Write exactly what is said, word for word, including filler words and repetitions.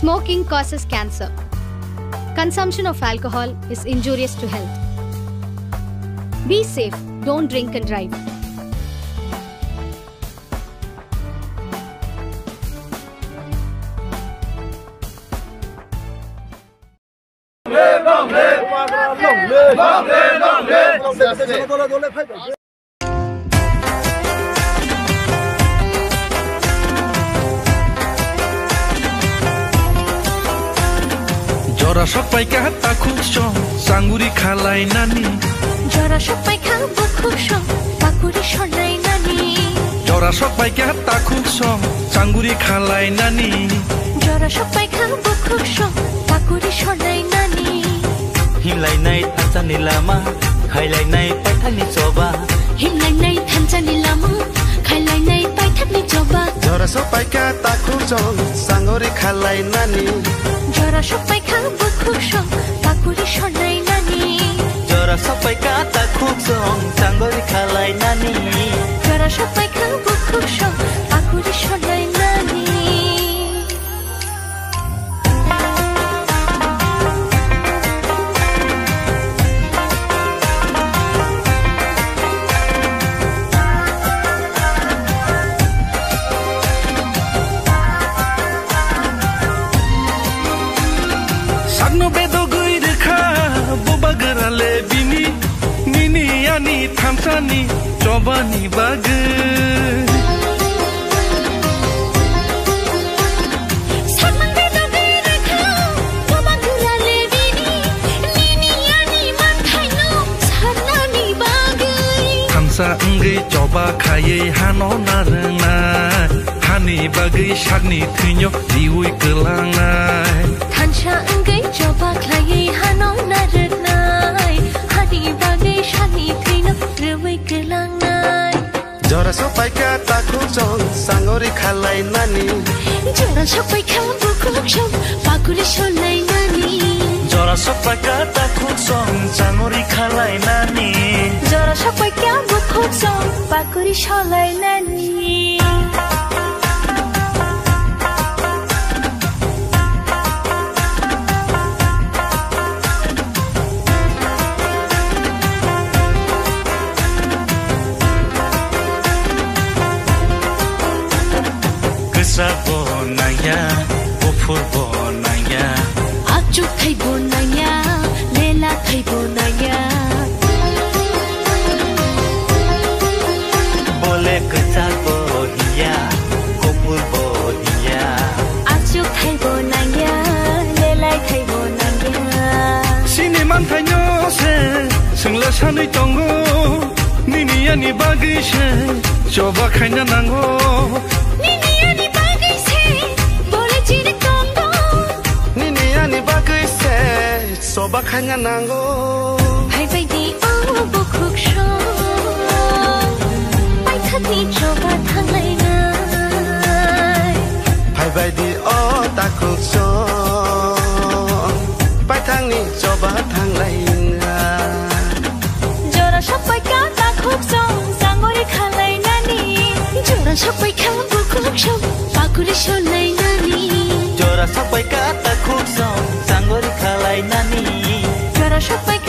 Smoking causes cancer. Consumption of alcohol is injurious to health. Be safe, don't drink and drive. Jora sokpaikha takhuk song changuri khalainani. Jora sokpaikha bukhuk song pakuri sonainani. Jora sokpaikha takhuk song changuri khalainani. Jora sokpaikha bukhuk song pakuri sonainani. Himlainai thansani lama, khailainai paithakni choba. Himlainai thansani lama, khailainai paithakni choba. Jora sokpaikha takhuk song changuri khalainani. Jora sokpaikha bukhuk song pakuri sonainani. Jora sokpaikha takhuk song changuri khalainani. Jora sokpaikha bukhuk song pakuri sonainani. Sakno bedogwi rwkha bo bagra le bini, nini ani thansani chobani bagwi. Sakno bedogwi rwkha bo bagra le bini, nini ani manthaino sanani bagwi. Thansa wngwi choba khaiwi hano narwngnai, hani bagwi sakni thwino riwi kwlangnai. Thansa wngwi choba khlaiwi hano narwknai, hani bagwi sakni thwino riwi kwlangnai. Jora sokpaikha takhuk song changuri khalainani. Jora sokpaikha bukhuk song pakuri sonainani. Jora sokpaikha takhuk song changuri khalainani. Jora sokpaikha bukhuk song pakuri sonainani. Kwchak bo nangya, buphur bo nangya. Achuk thai bo nangya, lela thai bo nangya. Bole kwchak bo hiya, kopor bo hiya. Achuk thai bo nangya, lelai thai bo nangya. Sini manthaino se, swngla sanwi tongo. Nini ani bagwi se, choba khaina nango. Nini ani bagwi se, bole chini tongo. Nini ani bagwi se, choba khaina nango. Phaibai di o bukhuk song, paithakni choba thanglainai. Phaibai di o takhuk song, paithakni choba thanglainai. Jora sokpaikha takhuk song changuri khalainani. Jora sokpaikha bukhuk song pakuri sonainani. Jora sokpaikha takhuk song changuri khalainani. Jora sokpai